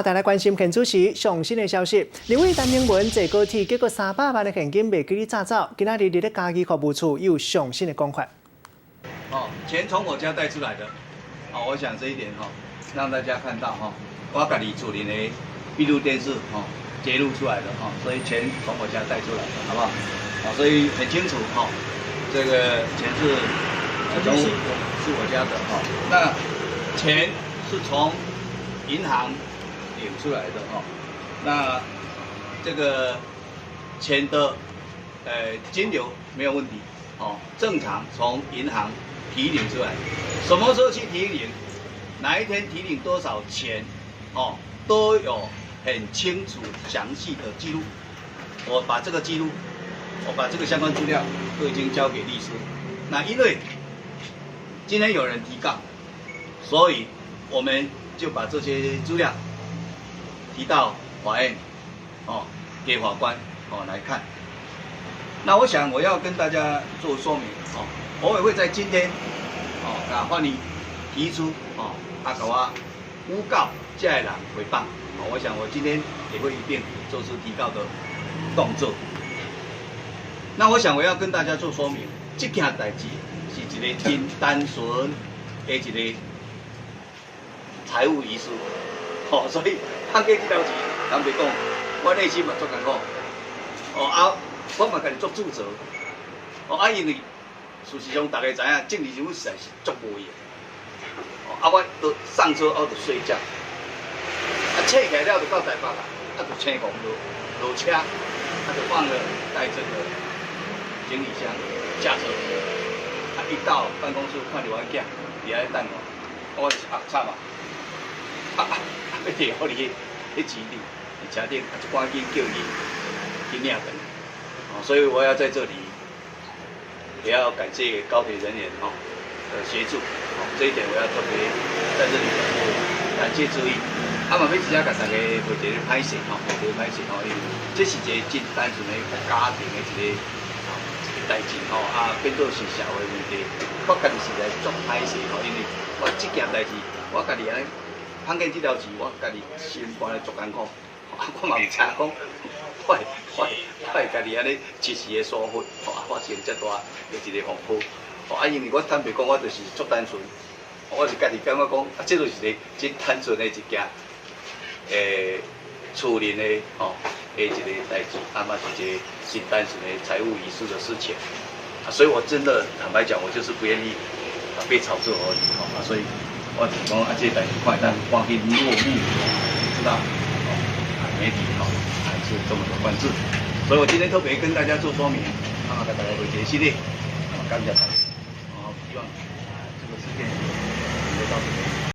帶來關心現主時上新的消息，立委陳明文坐高鐵，結果300萬的現金袂記得詐走。今仔日佇咧嘉義服務處有上新的講法。哦，錢從我家帶出來的，哦，我想這一點哈，讓大家看到哈，我家己厝裡的閉路電視哈揭露出來的哈，所以錢從我家帶出來的，好不好？啊，所以很清楚哈，這個錢是從是我家的哈，那錢是從銀行領出來的哈，那這個錢的金流沒有問題，哦，正常從銀行提領出來，什麼時候去提領，哪一天提領多少錢，哦，都有很清楚詳細的記錄。我把這個記錄，我把這個相關資料都已經交給律師。那因為今天有人提告，所以我們就把這些資料提到法院，哦，給法官哦來看。那我想我要跟大家做說明，哦，我也會在今天，哦，共法院提出，哦，啊，共我誣告這個人誹謗，哦，我想我今天也會一併做出提告的動作。那我想我要跟大家做說明，這件代誌是一個真單純的一個財務遺失，哦，所以判過這條錢，坦白講，我內心嘛足艱苦，哦啊，我嘛家己足自責，哦啊，因為事實上大家知影，政治人物實在是足無閒，哦啊，我都上車我就睡覺，啊，醒起來了就到台北啦，啊，就青戇落落車，啊，就忘了帶這個行李箱下車，啊，一到辦公室看著我囝佇遐等我，我就是啊慘啊！啊啊！欲提予你彼錢佇車頂，啊，就趕緊叫伊去領轉來。哦，所以我要在這裡也要感謝高鐵人員吼的協助，哦，這一點我要特別在這裡感謝之意。啊嘛欲直接共大家賠一個歹勢吼，賠一個歹勢吼，因為這是一個真單純的家庭的一個代誌吼，啊變做是社會問題。我家己實在足歹勢吼，因為我這件代誌，我家己按呢碰見這條錢，我家己心肝咧足艱苦，啊我嘛毋知影講，我會家己按呢一時的疏忽，吼啊發生這大的一個風波，吼啊因為我坦白講，我就是足單純，我是家己感覺講，啊這就是一個真單純的一件，厝內的吼的一個代誌，啊嘛是一個真單純的財務遺失的事情，啊所以我真的坦白講，我就是不願意啊被炒作而已，吼啊所以。我就是講啊，這個代誌看會當趕緊落幕，知道哦，媒體吼還是這麼的關注，所以我今天特別跟大家做說明，啊，共大家做解釋的，啊，感謝大家，哦，希望啊這個事件能夠到這邊。